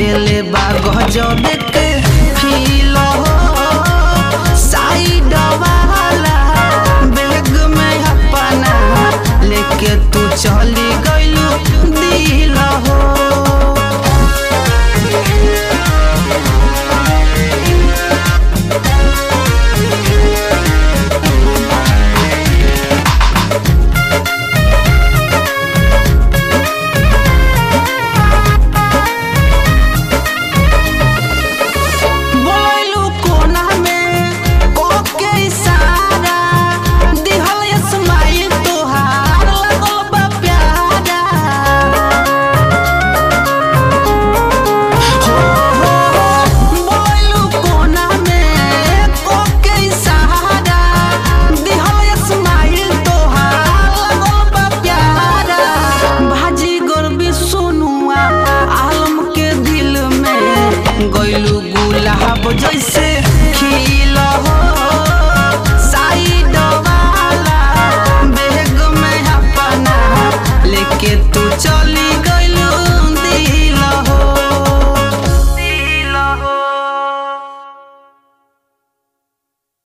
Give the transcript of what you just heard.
देले बा गजब के फील हो। साइड वाला बैग में अपना लेके तू चली गइलू दिल हो। बोलैलू कोना में कोके इशारा, दिहल स्माइल तोहार लगल बा प्यारा। हो हो बोलैलू कोना में कोके इशारा, दिहल स्माइल तोहार लगल बा प्यारा। भाजी गोरबी सोनुआ आलम के दिल में गइलू गुलाब जैसे